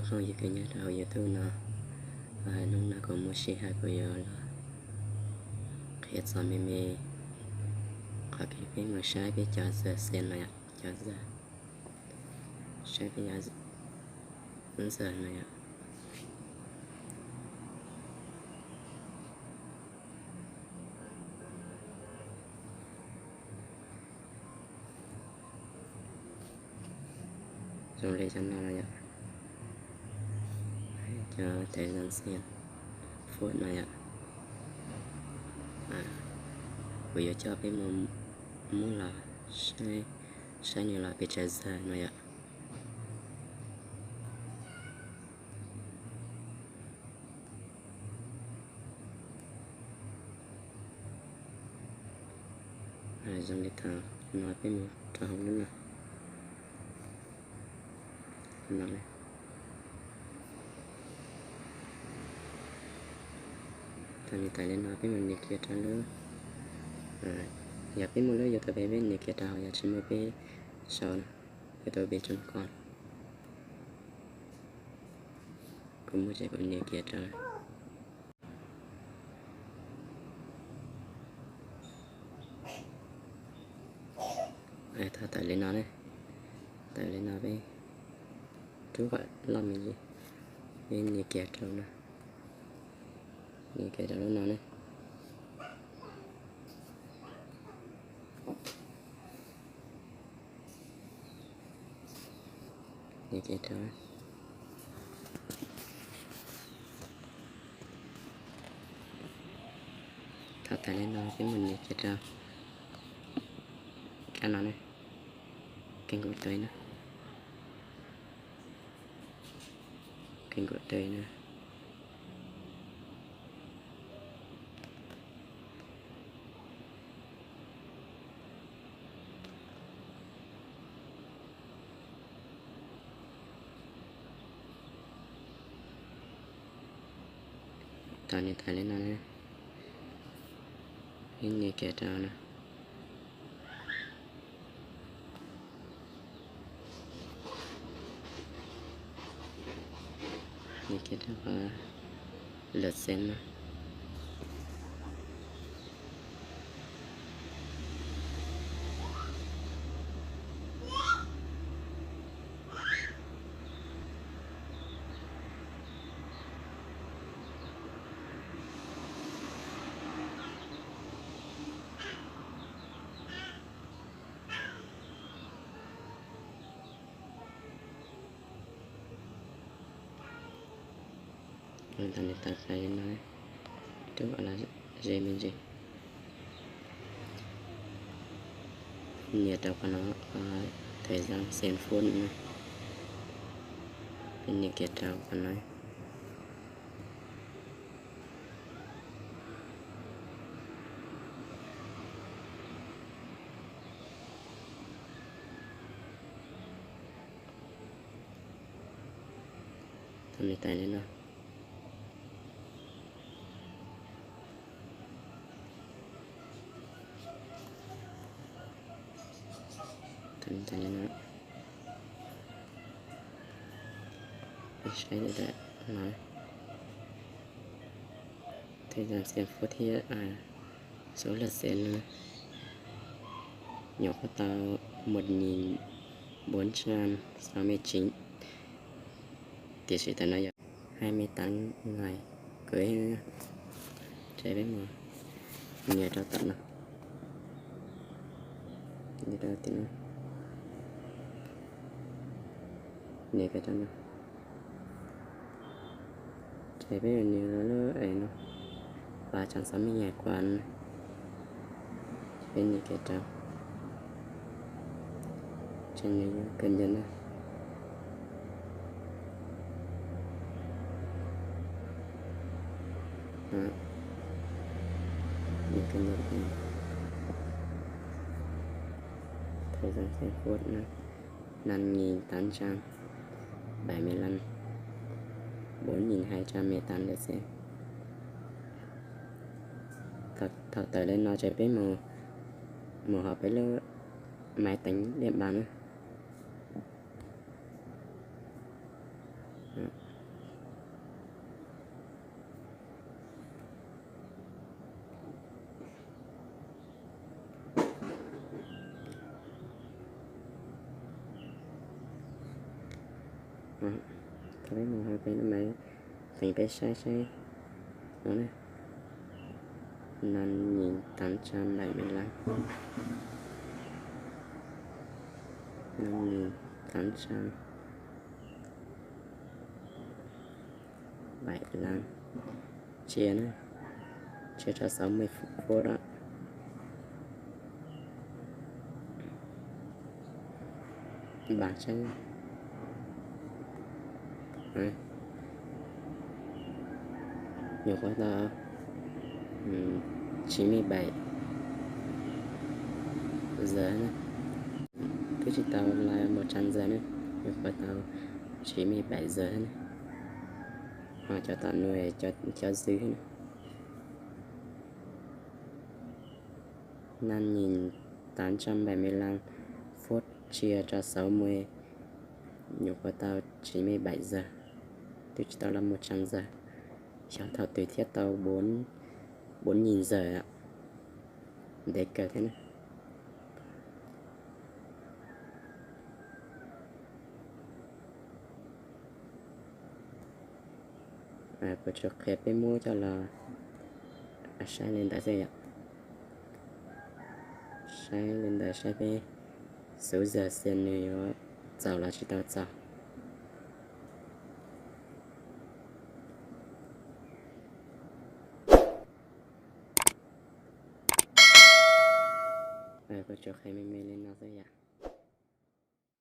Hnub no kuv nyob rau hauv YouTube no, hnub no kuv muaj sij hawm kuv yuav los qhia txog me me qhov kev peb mus saib peb cov zaj xees no yom, cov zaj, saib peb cov zaj no yom. Zoo li cov no no yom, cov thav zaj xees footage no yom. Kuv yuav coj peb mus muab los saib, saib nws los pes tsawg zaj no yom. Zoo li thaum no peb mus rau hauv lub no, no. Thaum nws tawm li no peb mus nias kiag rau lub, yog peb muaj lub YouTube peb nias kiag rau, yog tsis muaj peb sau YouTube peb tsoom ko. Kuv muaj ces kuv nias kiag rau. Thaum tawm li no ne, tawm li no peb rub kom loj me ntsis, peb nias kiag rau no, nias kiag rau lub no ne. Nias kiag rau. Thaum tawm li no peb mus nias kiag rau kab no ne, kênh của tôi na, kênh của tôi na. Thaum nws tawm li no, peb nias kiag rau no. Nias kiag rau qhov lượt xem no. Thaum nws tawm li no, rub kom ze me ntsis. Nias rau qhov no, qhov thời gian xem phút no. Peb nias kiag rau qhov no. Thaum nws tawm li no, thaum nws tawm li no, peb saib no, thời gian xem phút thiab số lượt xem no, nyuam qhuav tau một nghìn bốn trăm sáu mươi chín, tiam sis tam no yog hai mươi tám người, kuv ces peb mus nias rau tom no, nias rau tim no, nias kiag rau no. Ces peb nias rau lub es no, ba trăm sáu mươi ngày qua no, peb nias kiag rau. Ces nws yuav kawg ncaws na. Nws kawg ncaws, thời gian xem phút na, năm nghìn tám trăm bảy mươi lăm, bốn nghìn hai trăm mười tám lượt xem. Thaum tawm li no ces peb mus, mus hauv peb lub máy tính điện bàn na. Thaum peb mus hauv peb lub máy tính peb saib saib no na, năm nghìn tám trăm bảy mươi lăm, năm nghìn tám trăm bảy mươi lăm chia na, chia cho sáu mươi phút đó. Bằng check. Nyuam qhuav tau chín mươi bảy giờ na. Twb tsis tau lawm một trăm giờ na, nyuam qhuav tau chín mươi bảy giờ na. Ho cov tom no cov xwb na. Năm nghìn tám trăm bảy mươi lăm phút chia cho sáu mươi, nyuam qhuav tau chín mươi bảy giờ, twb tsis tau lawm một trăm giờ. Xyov thaum twg thiaj tau bốn nghìn giờ, ntev kawg thiab na. Kuv tsuas qhia peb muab coj los saib li ntawd xwb yom. Saib li ntawd saib peb số giờ xem nws yuav txaus los tsis tau txaus. Kuv tsuas qhia me me li no xwb yom.